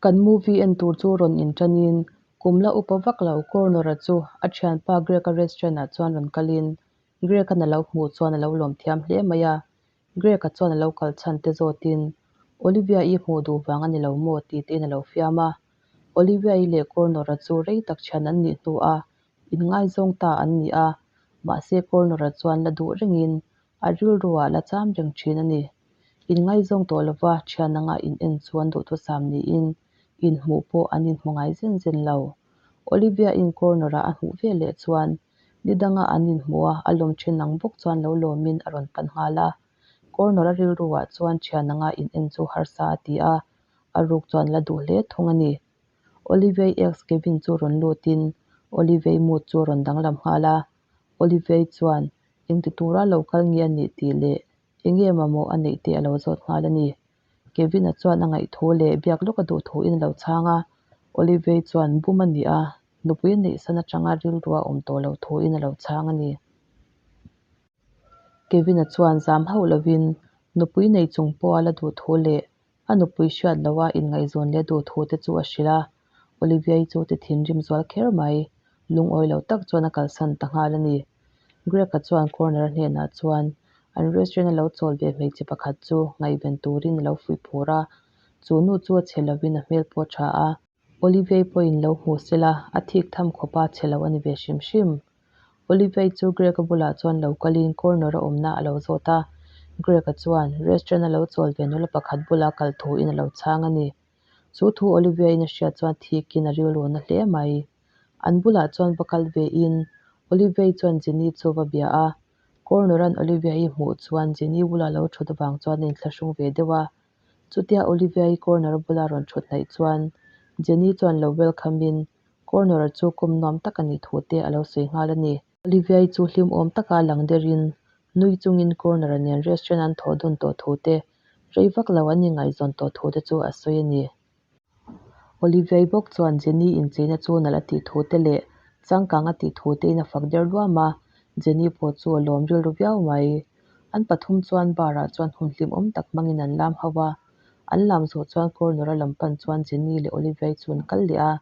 Kan movie en tur chu rawn inṭanin kum la upa vak lo Cornor-a chu a ṭhianpa Greg-a restaurant-ah chuan rawn kalin Greg-a'n a lo hmuh chuan a lo lawm thiam hle mai a. Greg-a chuan a lo kal chhan te zawtin Olivia-i hmuh duh vang a ni lo maw ti tein a lo fiam a. Olivia-i leh Cornor-a chu rei tak ṭhian an nih hnuah inngaizawng ta an ni a, mahse Cornor-a chuan la duh rengin a rilruah la cham reng ṭhin a ni. Inngaizawng tawh lova ṭhian anga in en chu an duhthusam niin inhmuh pawh an inhmu ngai zen zen lo. Olivia-in Cornor-a a hmuh veleh chuan ni danga an inhmuh a, a lawm ṭhin ang bawk chuan lo lawmin a rawn pan nghal a. Cornor-a rilruah chuan ṭhian anga in en chu harsa a ti a, a ruk chuan la duh hle thung a ni. Olivia-i ex Kevin chu rawn lutin Olivia-i mood chu a rawn danglam nghal a. Olivia-i chuan engti tura lo kal nge a nih tih leh enge mamawh a neih te a lo zawt nghal a ni. Kevin-a chuan a ngaih thu leh biak lawk a duh thuin a lo chhang a. Olivia-i chuan bum a ni a, nupui a neihsan atanga rilru a awm tawh loh thuin a lo chhang a ni. Kevin-a chuan zam hauh lovin nupui nei chung pawha la duh thu leh a nupui hriat loha inngaihzawn leh duh thu te chu a hrilh a. Olivia-i chu ti thinrim zual kher mai, lungawi lo tak chuan a kalsan ta nghal a ni. Greg-a chuan Corner-a hnenah chuan an restaurant-a lo chawl ve hmeichhe pakhat chu ngaihven turin a lo fuih phur a, chu nu chu a chhe lovin a hmel pawh a tha a. Olivia-i pawhin lo hmu sela, a thik tham khawpa chhe lo a ni ve hrim hrim. Olivia-i chu Greg-a bulah chuan lo kalin Corner-a awmna a lo zawt a. Greg-a chuan restaurant-a lo chawl ve nula pakhat bula kal thuin a lo chhang a ni. Chu thu Olivia-in a hriat chuan thikin a rilru na hle mai. An bulah chuan va kal vein Olivia-i chuan Jenny chu va bia a. Corner-a'n Olivia-i hmuh chuan Jenny bula lo thut avang chuan a inthlahrung ve deuh a. Chutia Olivia-i Corner bula rawn thut hnaih chuan Jenny chuan lo welcome in Corner-a chu kum nuam tak a nih thu te a lo sawi nghal a ni. Olivia-i chu hlimawm taka lang derin nui chungin Corner-a nen restaurant an thawh dun tawh thu te, rei vak lo an inngaihzawn tawh thu te chu a sawi a ni. Olivia-i bawk chuan Jenny incheina chu nalh a tih thu te leh changkang a tih thu tein a fak der luam a, Jenny pawh chu a lawm rilru viau mai. An pathum chuan bar-ah chuan hun hlimawm tak hmangin an lam ho a, an lam zawh chuan corner-a lam pan chuan Jenny leh Olivia-i chu an kal leh a.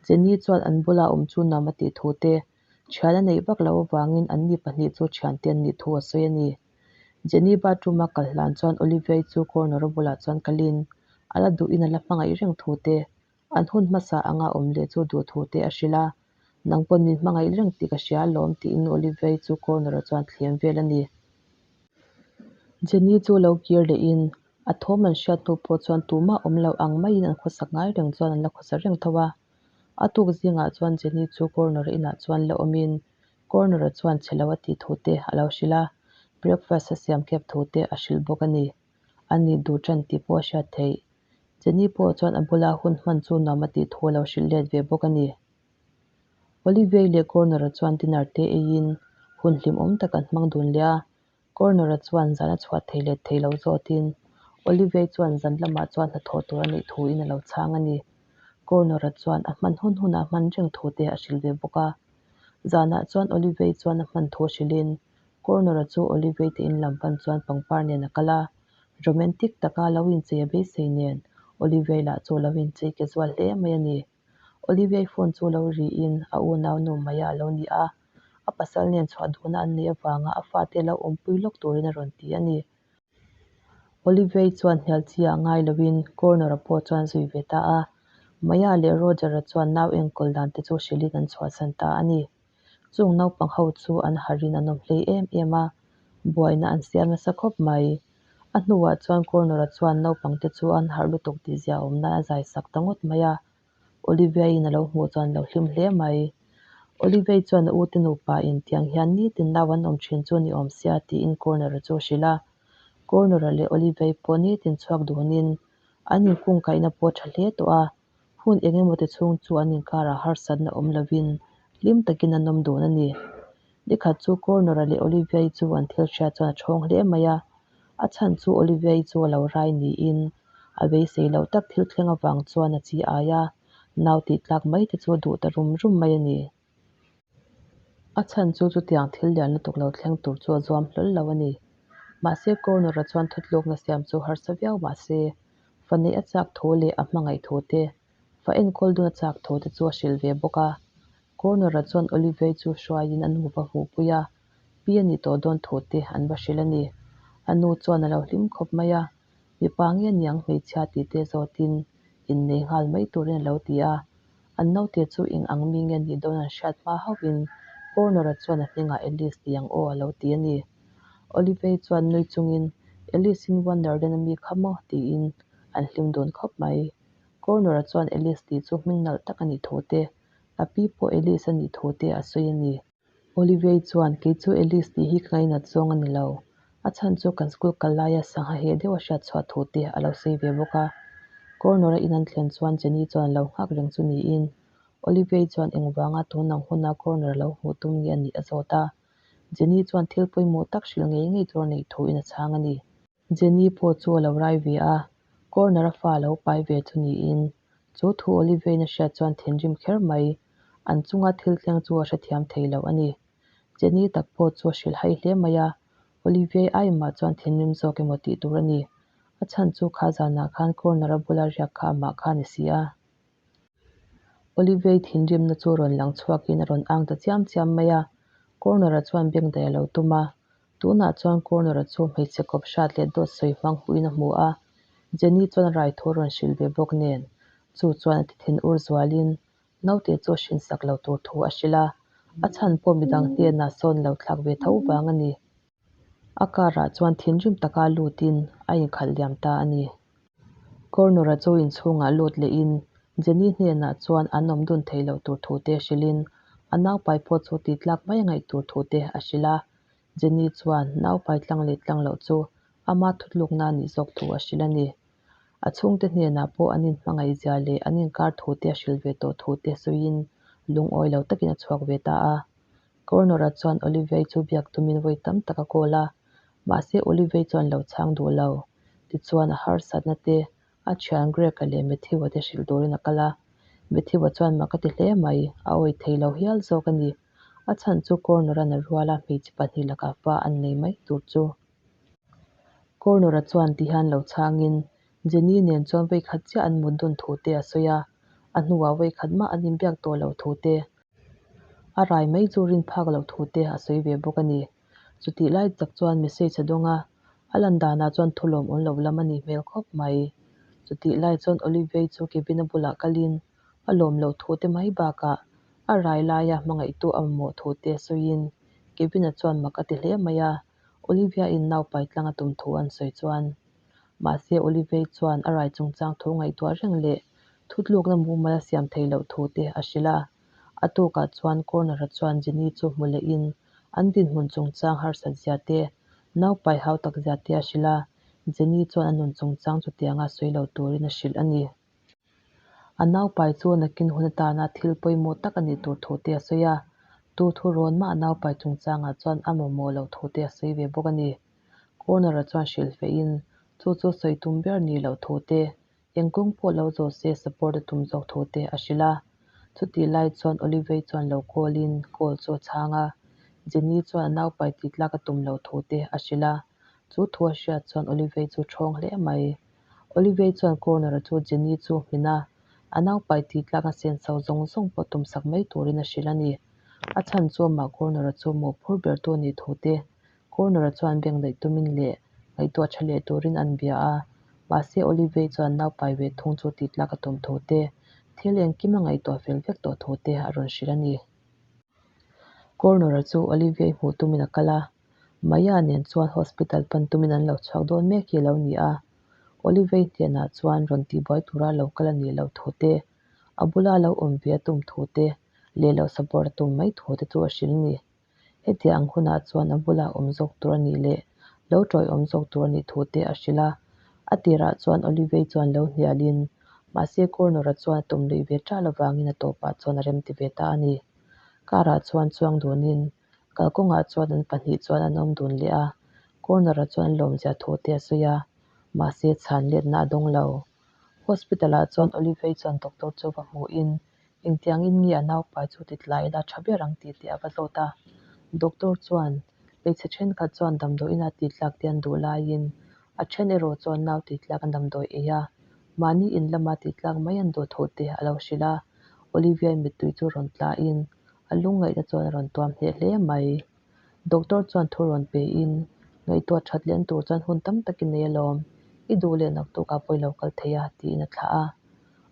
Jenny chuan an bula awm chu nuam a tih thu te, thian a neih vak loh avangin anni pahnih chu thiante an nih thu a sawi a ni. Jenny bathroom-a kal hlan chuan Olivia-i chu corner-a bulah chuan kalin a la duhin a la hmangaih reng thu te, An hun hmasa anga awm leh chu duh thu te a hrilh a, Nang pawn min hmangaih reng tih ka hria alawm tiin Olivia-i chu corner-ah chuan thlem vel a ni. Jenny chu lo kir lehin a thawm an hriat hnu pawh chuan tumah awm lo ang maiin an khawsak ngai reng chuan an la khawsa reng tho a. A tuk zingah chuan Jenny chu corner inah chuan la awmin corner-ah chuan chhe lo a tih thu te a lo hrilh a, breakfast a siam kep thu te a hrilh bawk a ni. A nih duh tan tih pawh a hriat theih. Jenny pawh chuan a bula hun hman chu nuam a tih thu a lo hrilh let ve bawk a ni. Olivier leh Corner-a chuan dinner te eiin hun hlimawm tak an hmang dun leh a. Corner-a chuan zan a chhuah thei let thei lo zawtin Olivier chuan zan lamah chuan hnathawh tur a neih thuin a lo chhang a ni. Corner-a chuan a hman hun hunah hman reng thu te a hrilh ve bawk a. Zanah chuan Olivier chuan a hman thu hrilhin Corner-a chu Olivier te in lam pan chuan pangpar nen a kal a. Romantic taka lo inchei a beisei nen Olivier lah chu lo inchei ke zual hle mai a ni. Olivier phone chu lo riin a unau nu Maya a lo ni a, a pasal nen chhuah duhna an neih avanga a fate lo awmpui lawk turin a rawn ti a ni. Olivier chuan hnial chi ah ngai loin Corner-a pawh chuan zui ve ta a, Maya leh Roger-a chuan nau enkawl dan te chu hrilhin an chhuahsan ta a ni. Chung naupang ho chu an harhin an awm hlei em em a, buaina an siam nasa khawp mai. A hnuah chuan Corner-a chuan naupangte chu an harh lutuk tih zia awm nan a zai sak ta ngawt mai a, Olivia-in a lo hmuh chuan a lo hlim hle mai. Olivia-i chuan a ute nupa in tiang hian nitin nau an awm thin chu ni awm sia tiin Corner-a chu a hrilh a. Corner-a leh Olivia-i pawh nitin chhuak dunin an inkungkaihna pawh a tha hle tawh a. Hun eng emaw ti chhung chu an inkarah harsatna awm lovin hlim takin an awm dun a ni. Nikhat chu Corner-a leh Olivia-i chu an thil hriat chuan a ṭhawng hle mai a. A chhan chu Olivia-i chu a lo rai niin a beisei loh tak thil thleng avang chuan a chi ai a, nau tih tlak mai te chu a duh ta rum rum mai a ni. A chhan chu chutiang thil lian lutuk lo thleng tur chu a zuam hlawl lo a ni. Mahse Corner-a chuan thutlukna siam chu harsa viau mahse. Fa neih a chak thu leh a hmangaih thu te, fa enkawl dun a chak thu te chu a hrilh ve bawk a. Coroner-a chuan Olivia-i chu hruaiin a nu va hmuhpui a, pi a nih tawh dawn thu te an va hrilh a ni. A nu chuan a lo hlim khawp mai a, mipa nge niang hmeichhia tih te zawtin innei nghal mai turin a lo ti a. An naute chu eng ang mi nge nih dawn an hriat hma hauhin Coroner-a chuan a hnengah Alice ti ang aw a lo ti a ni. Olivia-i chuan nui chungin Alice in Wonderland a mi kha maw? tiin an hlim dun khawp mai. Coroner-a chuan Alice tih chu hming nalh tak a nih thu te, a pi pawh Alice a nih thu te a sawi a ni. Olivia-i chuan, Kei chu Alice tih hi ka ngainat zawng a ni lo. A chhan chu kan school kal laia sangha heh deuh a hriat chhuah thu te a lo sawi ve bawk a. Coroner-a in an thlen chuan Jenny chuan a lo nghak reng chu niin Olivia-i chuan engvanga tun ang huna Coroner lo hmuh tum nge a nih a zawt a. Jenny chuan thil pawimawh tak hrilh ngei ngei tur a neih thuin a chhang a ni. Jenny pawh chu a lo rai ve a, Coroner-a fa a lo pai ve chu niin chu thu Olivia-in a hriat chuan thinrim kher mai, an chunga thil thleng chu a hrethiam thei lo a ni. Jenny tak pawh chu a hrilhhai hle mai a, Olivia-i aimah chuan thinrim zawk emaw tih tur a ni. A chhan chu kha zanah khan Coroner-a bula riak kha amah kha a ni si a. Olivia-i thinrimna chu rawn lang chhuakin a rawn ang ta chiam chiam mai a, Coroner-a chuan bengdaih a lo tum a. Tunah chuan Coroner-a chu hmeichhe kawp hrat leh dawt sawi hmang hmuhin a hmu a, Jenny chuan a rai thu a rawn hrilh ve bawk nen, chu chuan a ti thin ur zualin naute chu a hrinsak lo tur thu a hrilh a, a chhan pawh midang hnenah sawn lo thlak ve tho vang a ni. A car-ah chuan thinrim taka lutin a inkhalh liam ta a ni. Coroner-a chu inchhungah lut lehin Jenny hnenah chuan an awm dun thei loh tur thute hrilhin a naupai pawh chu tih tlak mai a ngaih tur thute a hrilh a. Jenny chuan naupai tlang leh tlang loh chu ama thutlukna a nih zawk thu a hrilh a ni. A chhungte hnenah pawh an inhmangaihzia leh an inkar thute a hrilh ve tawh thute sawiin lungawi lo takin a chhuak ve ta a. Coroner-a chuan Olivia-i chu biak tumin vawi tam tak a call a, mahse Olivia-i chuan lo chhang duh lo. Tichuan a harsatna te, a thian Greg-a leh Matthew-a te hrilh turin a kal a. Matthew-a chuan mak a ti hle mai, a awi thei lo hial zawk a ni. A chhan chu Coroner-a'n a ruala hmeichhe pahnih lakah fa an nei mai tur chu. Coroner-a chuan ti hian lo chhangin Jenny nen chuan vawikhat chiah an mut dun thu te a sawi a, a hnuah vawikhat mah an inbiak tawh loh thu te, a rai mai chu rin phak loh thu te a sawi ve bawk a ni. Chutih lai tak chuan message a dawng a, a lan danah chuan thu lawmawm lo lam a nih hmel khawp mai. Chutih lai chuan Olivia-i chu Kevin-a bulah kalin a lawm loh thu te mai bakah a rai laia hmangaihtu a mamawh thu te sawiin Kevin-a chuan mak a ti hle mai a, Olivia-in naupai tlang a tum thu an sawi chuan. Mahse, Olivia-i chuan a rai chungchang thu ngaihtuah reng leh thutlukna mumal a siam theih loh thu te a hrilh a. A tukah chuan Corner-a chuan Jenny chu hmu lehin an dinhmun chungchang harsat zia te, naupai hau tak zia te a hrilh a, Jenny chuan a nun chungchang chutianga sawi lo turin a hrilh a ni. A naupai chu nakin hun atana thil pawimawh tak a nih tur thu te a sawi a, tu thu rawn mah a naupai chungchangah chuan a mamawh loh thu te a sawi ve bawk a ni. Corner-a chuan hrilh fehin chu chu sawi tum ber ni loh thu te, eng kawng pawh lo zawh se support a tum zawk thu te a hrilh a. Chutih lai chuan Olivia-i chuan lo call-in call chu a chhang a, Jenny chuan a naupai tih tlak a tum loh thu te a hrilh a. Chu thu a hriat chuan Olivia-i chu thawng hle mai. Olivia-i chuan Corner-a chu Jenny chu hmin a, a naupai tih tlak a senso zawng zawng pawh tumsak mai turin a hrilh a ni. A chhan chu amah Corner-a chu mawhphur bertu a nih thu te Corner-a chuan beng daih tumin leh ngaihtuah tha leh turin an bia a, mahse Olivia-i chuan naupai ve thung chu tih tlak a tum thu te, thil engkim a ngaihtuah fel vek tawh thu te a rawn hrilh a ni. Corner-a chu Olivia-i hmuh tumin a kal a, Maya nen chuan hospital pan tumin an lo chhuak dawn mek hi a lo ni a, Olivia-i hnenah chuan rawn tihbuai tura lo kal a nih loh thu te, a bula lo awm ve a tum thu te leh lo support a tum mai thu te chu a hrilh a ni. Hetiang ang hunah chuan a bulah awm zawk tur a nih leh lo tawiawm zawk tur a nih thu te a hrilh a. A tirah chuan Olivia-i chuan lo hnialin, mahse Coroner-a chuan a tum luih ve ṭah lovangin a tawpah chuan a remti ve ta a ni. Car-ah chuan chuang dunin, kalkawngah chuan an pahnih chuan an awm dun leh a, Coroner-a chuan an lawmzia thu te a sawi a, mahse chhan letna a dawng lo. Hospital-ah chuan Olivia-i chuan doctor chu va hmuhin, Engtiangin nge a naupai chu ti tlai ila tha ber ang tih te a va zawt a. Doctor chuan, Hmeichhe thenkhat chuan damdawiin a tih tlak te an duh laiin a then erawh chuan nau tih tlak an damdawi ei a, Mahni in lama tihtlak mai an duh thu te a lo hrilh a. Olivia-i mittui chu rawn tla in a lungngaihna chuan a rawn tuam hneh hle mai. Doctor chuan thu rawn pe in, Ngaihtuah that leh an tur chuan hun tam tak i nei alawm, i duh leh naktukah pawh i lo kal thei a, tiin a thlah a.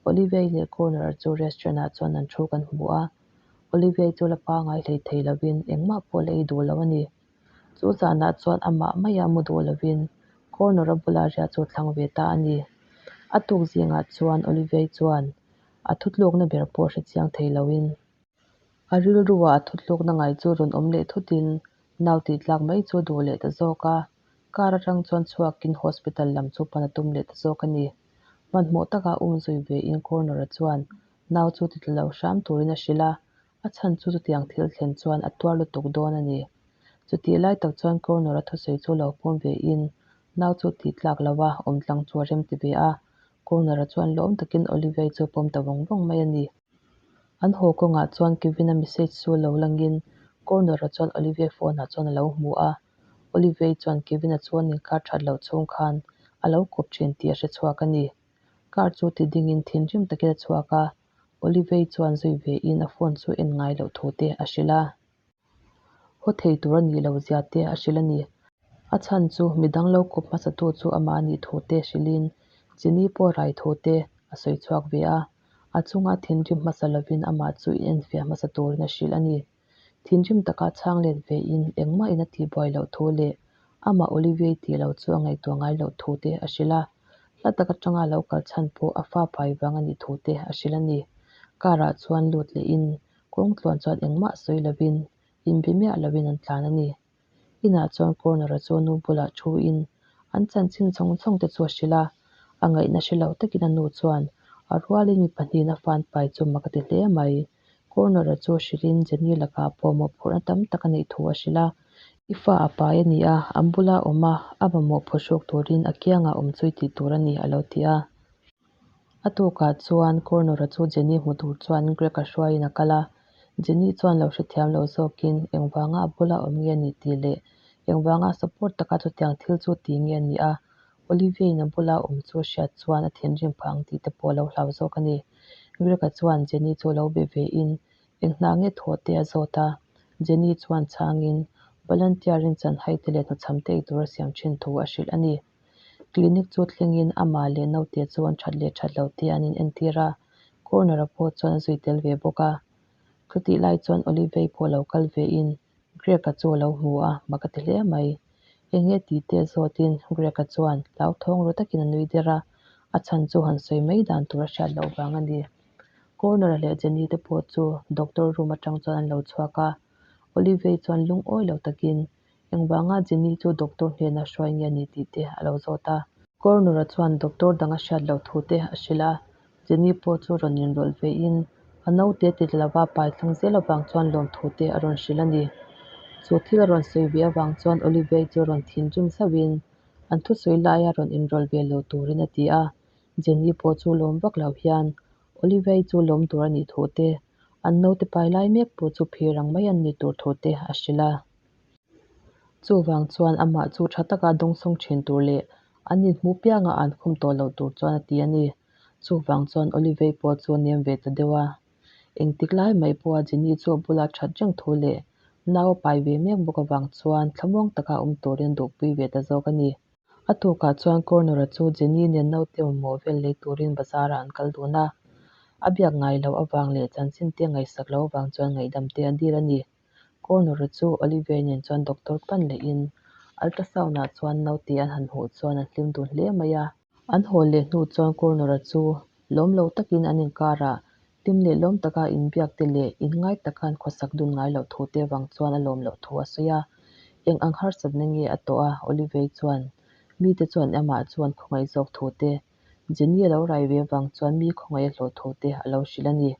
Olivia-i leh Connor-a chu restaurant ah chuan an thu kan hmu a. Olivia-i chu la pangai hlei thei lovin engmah pawh la ei duh lo a ni. Chu zanah chuan amah maia mu duh lovin Connor-a bula riah chu a thlang ve ta a ni. A tuk zingah chuan Olivia-i chuan a thutlukna ber pawh hre chiang thei loin, A rilruah a thutlukna ngai chu rawn awm leh thutin nau tih tlak mai chu a duh leh ta zawk a, car atang chuan chhuakin hospital lam chu pan a tum leh ta zawk a ni. Hmanhmawh taka um zui ve in Coroner-a chuan nau chu ti tla lo hram turin a hrilh a, a chhan chu chutiang thil thlen chuan a tuar lutuk dawn a ni. Chutih lai tak chuan Coroner-a thusawi chu lo pawm ve in nau chu tih tlak lo a awm tlang chu a rem ti ve a, Coroner-a chuan lawm takin Olivia-i chu a pawm ta vawng vawng mai a ni. An haw kawngah chuan Kevin-a message chu lo langin Coroner-a chuan Olivia phone-ah chuan a lo hmu a. Olivia-i chuan Kevin-a chu an inkar that loh chhung khan a lo kawp thin tih a hre chhuak a ni. Car chu ti dingin thinrim takin a chhuak a, Olivia-i chuan zui vein a phone chu en ngai loh thu te a hrilh a. Haw thei tur a nih loh zia te a hrilh a ni. A chhan chu midang lo kawp hmasatu chu amah a nih thu te hrilhin Chini pawh rai thu te a sawi chhuak ve a. A chunga thinrim hmasa lovin amah chu in enfiah hmasa turin a hrilh a ni. Thinrim taka chhang let vein engmah in a tihbuai loh thu leh amah Olivier tih loh chu a ngaihtuah ngai loh thu te a hrilh a. Hla tak atanga a lo kal chhan pawh a fa pai vang a nih thu te a hrilh a ni. Car ah chuan lut lehin Kawng tluan chuan engmah sawi lovin, inbe miah lovin an tlan a ni. Inah chuan Corner-a chu nu bulah thuin an chanchin chhawng chhawng te chu a hrilh a. A ngaihna hre lo takin a nu chuan a rualin mi pahnihin a fan pai chu mak a ti hle mai. Corner-a chu hrilhin Jenny lakah pawh mawhphurhna tam tak a neih thu a hrilh a. I fa a pai a ni a, an bula awm a, a mamawh phuhruk turin a kiangah awm chu i tih tur a ni, a lo ti a. A tukah chuan Corner-a chu Jenny hmu tur chuan Greg-a hruaiin a kal a. Jenny chuan lo hrethiam lo zawkin engvanga a bula awm nge a nih tih leh engvanga support taka chutiang thil chu ti nge a nih a, Olivia-in a bula awm chu a hriat chuan a thinrim phah ang tih te pawh a lo hlau zawk a ni. Greg-a chuan Jenny chu lo be vein eng hna nge thawh te a zawt a. Jenny chuan chhangin volunteer-in chanhai te leh hnuchham te eitur a siam thin thu a hrilh a ni. Clinic chu thlengin amah leh naute chu an that leh that lo te an inentir a, Corner-a pawh chuan a zui tel ve bawk a. Chutih lai chuan Olivei pawh lo kal vein Greg-a chu a lo hmu a, mak a ti hle mai. Eng nge tih te zawtin Greg-a chuan hlauthawng ru takin a nui der a, a chhan chu han sawi mai dan tur a hriat loh vang a ni. Corner-a leh Jenny te pawh chu doctor room atang chuan an lo chhuak a, Olivei chuan lungawi lo takin Engvanga Jenny chu doctor hnena hruai nge a ni tih te a lo zawt a. Coroner-a chuan doctor dang a hriat loh thu te a hrilh a, Jenny pawh chu rawn inrawlh vein a naute ti lova pai thlang zel avang chuan lawmthu te a rawn hrilh a ni. Chu thil a rawn sawi ve avang chuan Olivia-i chu rawn thinrim zauhin an thusawi laia rawn inrawlh ve lo turin a ti a, Jenny pawh chu lawm vak lo hian Olivia-i chu lawm tur a nih thu te, an naute pai lai mek pawh chu phir ang mai an ni tur thu te a hrilh a. Chuvang chuan amah chu tha taka dawngsawng thin tur leh an inhmu pianga an khum tawh loh tur chuan a ti a ni. Chuvang chuan Olivei pawh chu a nem ve ta deuh a. Engtik lai mai pawha Jenny chu a bula that reng thu leh nau a pai ve mek bawk avang chuan thlamuang taka awm turin a duhpui ve ta zawk a ni. A tukah chuan Corner-a chu Jenny nen naute mamawh vel lei turin bazar-ah an kal dun a. A biak ngai loh avang leh chanchin te ngaihsak loh avang chuan ngaihdam te a dil a ni. Corner-a chu Olivia nen chuan doctor pan lehin ultrasound-ah chuan naute an han hmuh chuan an hlim dun hle mai a. An haw leh hnu chuan Corner-a chu lawm lo takin an inkarah hlim leh lawm taka inbiak te leh inngai taka an khawsak dun ngai loh thu te vang chuan a lawm loh thu a sawi a. Eng ang harsatna nge a tawh a? Olivia chuan mite chuan amah chu an khawngaih zawk thu te, Jenny a lo rai ve vang chuan mi khawngaih a hlawh thu te a lo hrilh a ni.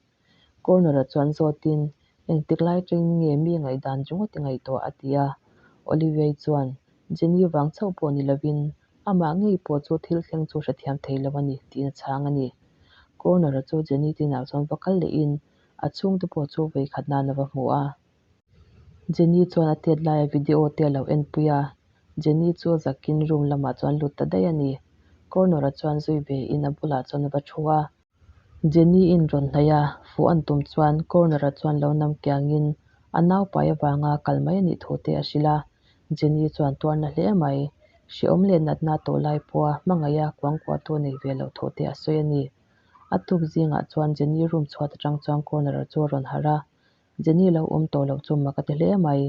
Corner-a chuan zawtin, Engtik lai atangin nge mi ngaihdan ringawt i ngaihtuah? a ti a. Olivia-i chuan, Jenny vang chauh pawh ni lovin, amah ngei pawh chu thil thleng chu hrethiam thei lo a ni, tiin a chhang a ni. Corner-a chu Jenny tinah chuan va kal lehin a chhungte pawh chu vawikhat nan a va hmu a. Jenny chuan a tet laia video te a lo enpui a, Jenny chu zakin room lamah chuan lut ta daih a ni. Cornor-a chuan zui ve in a bulah chuan a va thu a. Jenny-in rawn hnaih a, fuh an tum chuan Cornor-a chuan lo nam kiangin a naupai avanga kal mai a nih thu te a hrilh a. Jenny chuan tuarna hle mai, hrehawm leh natna tawh lai pawha hmangaiha kuangkuahtu nei ve loh thu te a sawi a ni. A tuk zingah chuan Jenny room chhuat atang chuan Cornor-a chu a rawn harh a, Jenny lo awm tawh loh chu mak a ti hle mai.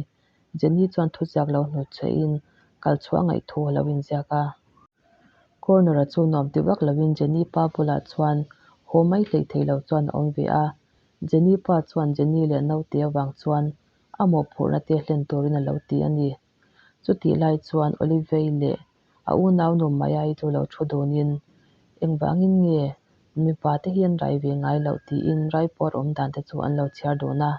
Jenny chuan thuziak lo hnutchhehin kal chhuah a ngaih thu a lo inziak a. Cornor-a chu nuam ti vak loin Jenny pa bulah chuan haw mai hleih thei lo chuan a awm ve a. Jenny pa chuan Jenny leh naute avang chuan a mawhphurhna te hlen turin a lo ti a ni. Chutih lai chuan Olivei leh a unaunu Maya-i chu lo thu dunin, Engvangin nge mipa te hi an rai ve ngai loh? tiin raipuar awm dan te chu an lo chhiar dun a.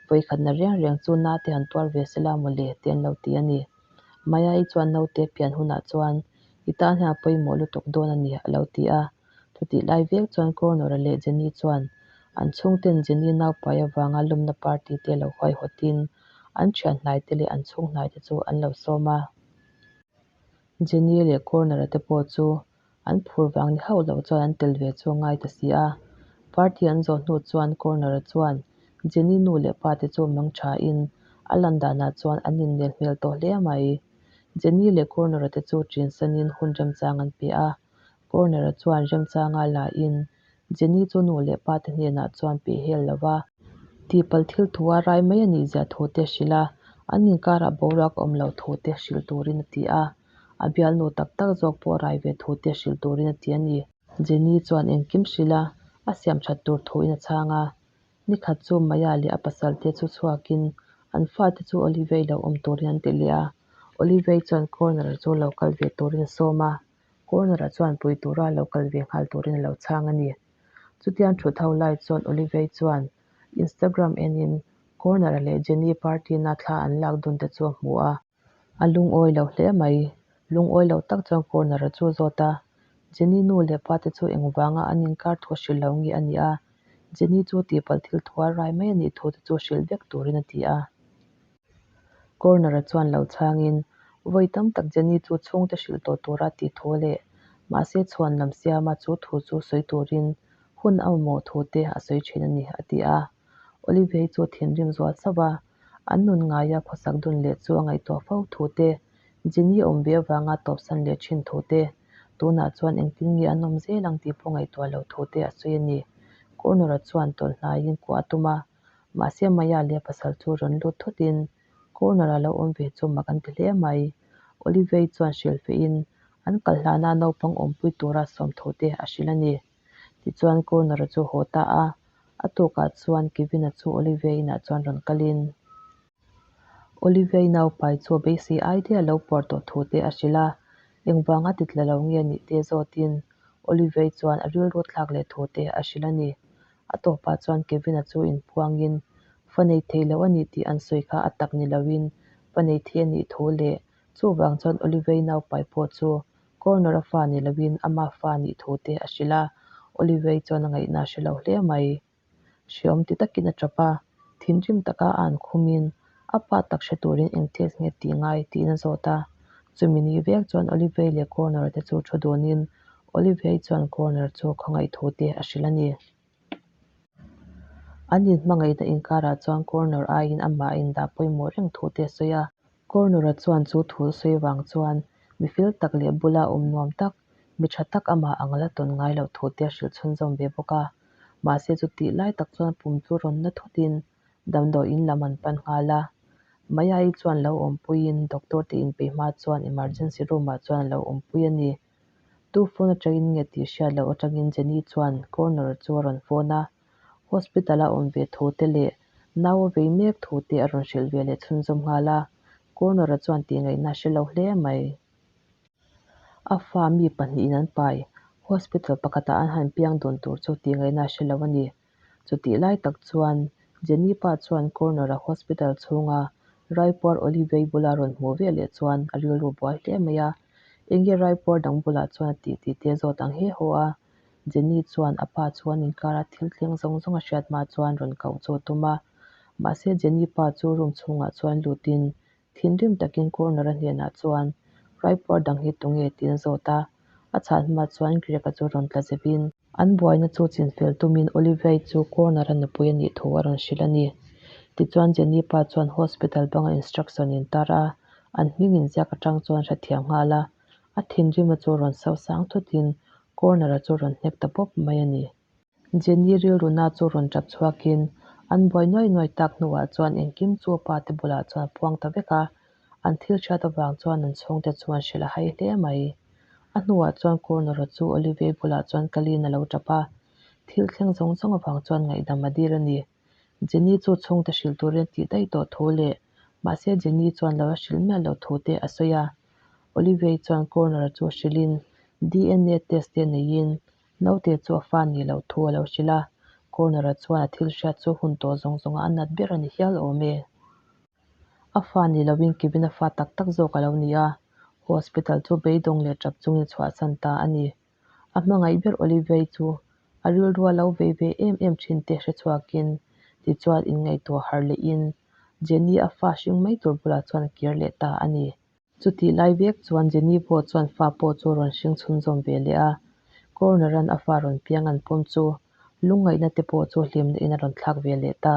Vawikhatna reng reng chu na te han tuar ve sela mawle te an lo ti a ni. Maya-i chuan naute pian hunah chuan i tan hian a pawimawh lutuk dawn a ni a lo ti a. Chutih lai vek chuan Cornor-a leh Jenny chuan an chhungten Jenny naupai avanga lawmna party te lo huaihawtin an thian hnaite leh an chhung hnaite chu an lo sawm a. Jenny leh Cornor-a te pawh chu an phur vang ni hauh loh chuan an tel ve chu a ngai ta si a. Party an zawh hnu chuan Cornor-a chuan Jenny nu leh pa te chu mang thain a lan danah chuan an innel hmel tawh hle mai. Jenny leh Cornor-a te chu ṭinsanin hun remchang an pe a. Cornor-a chuan remchanga la in Jenny chu nu leh pa te hnenah chuan peh hel lo va, tihpalh thil thu a rai mai a nih zia thu te hrilh a, an inkarah boruak a awm loh thu te hrilh turin a ti a, a bialnu tak tak zawk pawh rai ve thu te hrilh turin a ti a ni. Jenny chuan engkim hrilh a, a siam that tur thuin a chhang a. Nikhat chu Maya leh a pasal te chu chhuakin an fate chu Olivia-i lo awm turin an ti leh a, Olivia-i chuan Corner chu lo kal ve turin a sawm a. Corner-ah chuan pui tura lo kal ve nghal turin a lo chhang a ni. Chutiang thut ho lai chuan Olivia chuan Instagram enin Corner-a leh Jenny party-na thla an lak dun te chu a hmu a. A lungawi lo hle mai. Lungawi lo tak chuan Corner-a chu a zawt a, Jenny nu leh pa te chu engvanga an inkar thu hrilh lo nge a nih a, Jenny chu tihpalh thil thu a rai mai a nih thu te chu hrilh vek turin a ti a. Corner-a chuan lo chhangin, Vawi tam tak Jenny chu chhungte hrilh tawh tura tih thu leh mahse chhuan lam siama chu thu chu sawi turin hun a mamawh thu te a sawi thin a ni, a ti a. Olivia chu thinrim zual sauh a, an nun ngaia khawsak dun leh chu a ngaihtuah fo thu te, Jenny awm ve avanga tawpsan leh thin thu te, tunah chuan engtin nge an awm zel ang tih pawh ngaihtuah loh thu te a sawi a ni. Corner-a chuan tawlh hnaiin kuah a tum a, Mahse Maya leh pasal chu rawn lut thutin corner ah lo awm ve chu mak an ti hle mai. Olivia chuan hrilhfehin an kal hlana naupang awmpui tura sawm thu te a hrilh a ni. Tichuan corner chu haw ta a, a tukah chuan Kevin-a chu Olivia inah chuan rawn kalin Olivia naupai chu beisei ai daih a lo puar tawh thu te a hrilh a, engvanga ti tla lo nge nih te zawtin Olivia chuan a rilru thlak leh thu te a hrilh a ni. A tawpah chuan Kevin-a chu inpuangin, Fa nei thei lo a ni tih an sawi kha a tak ni loin fa nei thei a nih thu leh chuvang chuan Olivia-i naupai pawh chu Corner-a fa ni loin ama fa a nih thu te a hrilh a, Olivia-i chuan a ngaihna a hre lo hle mai. Hreawm ti takin a tap a, thinrim taka a an khumin a pa tak hre turin eng test nge tih ngai tiin a zawt a. Chumi ni vek chuan Olivia-i leh Corner te chu thu dunin Olivia-i chuan Corner chu khawngaih thu te a hrilh a ni. An inhmangaihna inkarah chuan Corner aiin amah a indah pawimawh reng thu te a sawi a. Corner-a chuan chu thu sawi vang chuan mi fel tak leh bula awm nuam tak, mi tha tak amah ang la tawn ngai loh thu te a hrilh chhunzawm ve bawk a. Mahse chutih lai tak chuan pum chu rawn na thutin damdawiin lam an pan nghal a. Maya-i chuan lo awmpuiin doctor te inpeih hma chuan emergency room-ah chuan a lo awmpui a ni. Tu phone atangin nge tih hriat loh atangin Jenny chuan Corner chu a rawn phone a, hospital a awm ve thu te leh nau a vei mek thu te a rawn hrilh ve leh chhunzawm nghal a, Corner-a chuan tih ngaihna a hre lo hle mai. A fa mi pahnihin an pai, hospital pakhatah an han piang dun tur chu tih ngaihna a hre lo a ni. Chutih lai tak chuan Jenny pa chuan Corner-a hospital chhunga Raipuar Olivia-i bula rawn hmuh ve leh chuan a rilru buai hle mai a. Enge Raipuar dang bulah chuan a tih tih te zawt ang he haw a. Jenny chuan a pa chu an inkara thil thleng zawng zawng a hriat hma chuan rawn koh chu a tum a. Mahse Jenny pa chu room chhungah chuan lutin Thinrim takin Corner-a hnenah chuan, Raipuar dang hi tunge? tiin a zawt a. A chhan hma chuan Greg-a chu rawn tla zeuhin, an buaina chu chinfel tumin Olivia-i chu Corner-a nupui a nih thu a rawn hrilh a ni. Tichuan Jenny pa chuan hospital banga instruction intar a, an hming inziak atang chuan hrethiam nghal a, a thinrim-a chu rawn so sang thutin Corner-a chu rawn hnek ta pawp mai a ni. Jenny rilruna chu rawn tap chhuakin an buai nuai nuai tak hnuah chuan engkim chu a pa te bulah chuan a puang ta vek a, an thil hriat avang chuan an chhungte chu an hrilh a hai hle mai. A hnuah chuan Corner-a chu Olivier bulah chuan kalin a lo tap a, thil thleng zawng zawng avang chuan ngaihdam a dil a ni. Jenny chu chhungte hrilh turin a tih daih tawh thu leh mahse Jenny chuan lo a hrilh miah loh thu te a sawi a. Olivier chuan Corner-a chu hrilhin DNA test te neiin Naute chu a fa nih loh thu a lo hrilh a, Corner-a chuan a thil hriat chu hun tawh zawng zawnga a nat ber a ni hial awm e. A fa ni loin Kevin-a fa tak tak zawk a lo ni a, hospital chu beidawng leh tap chungin chhuahsan ta a ni. A hmangaih ber Olivia-i chu a rilru a lo vei ve em em thin te hre chhuakin tichuan inngaihtuah harh lehin Jenny-a fa hring mai tur bulah chuan a kir leh ta a ni. Chutih lai vek chuan Jenny pawh chuan fa pawh chu rawn hring chhunzawm ve leh a, Corner-a'n a fa rawn piang an pawm chu lungngaihna te pawh chu hlimna in a rawn thlak ve leh ta.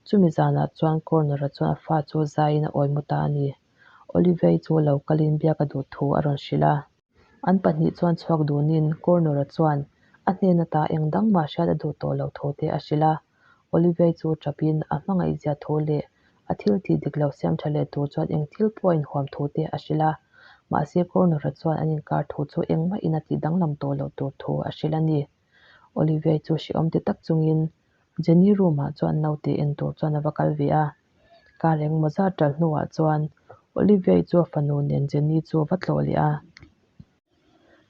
Chumi zanah chuan Corner-a chuan a fa chu zaiin a awi mu ta a ni. Olivia-i chu lo kalin biak a duh thu a rawn hrilh a. An pahnih chuan chhuak dunin Corner-a chuan a hnen ata eng dang mah hriat a duh tawh loh thu te a hrilh a. Olivia chu tapin a hmangaihzia thu leh a thil tih dik lo siam tha leh tur chuan eng thil pawh a inhuam thu te a hrilh a. Mahse Corner-a chuan an inkar thu chu engmah-in a tih danglam tawh loh tur thu a hrilh a ni. Olivia chu hrehawm ti tak chungin Jenny room-ah chuan naute en tur chuan a va kal ve a. Kar engmaw zat ṭal hnuah chuan Olivia chu a fanu nen Jenny chu a va tlawh leh a.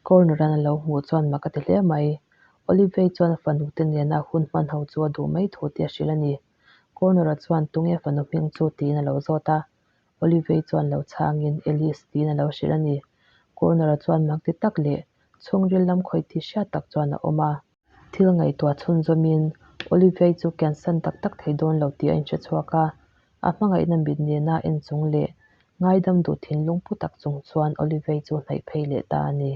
Corner-a'n a lo hmuh chuan mak a ti hle mai. Olivia chuan a fanu te nena hun hman ho chu a duh mai thu tih a hrilh a ni. Corner-a chuan tunge fanu hming chu tiin a lo zawt a. Olivia chuan lo chhangin Alice tiin a lo hrilh a ni. Corner-a chuan mak ti tak leh chhungril lam khawih tih hriat tak chuan a awm a. Thil ngaihtuah chhunzawmin Olivia chu kiansan tak tak thei dawn lo tih a inhre chhuak a. A hmangaihna mit nena en chung leh ngaidam duh thinlung pu tak chung chuan Olivia chu hnaih phei leh ta a ni.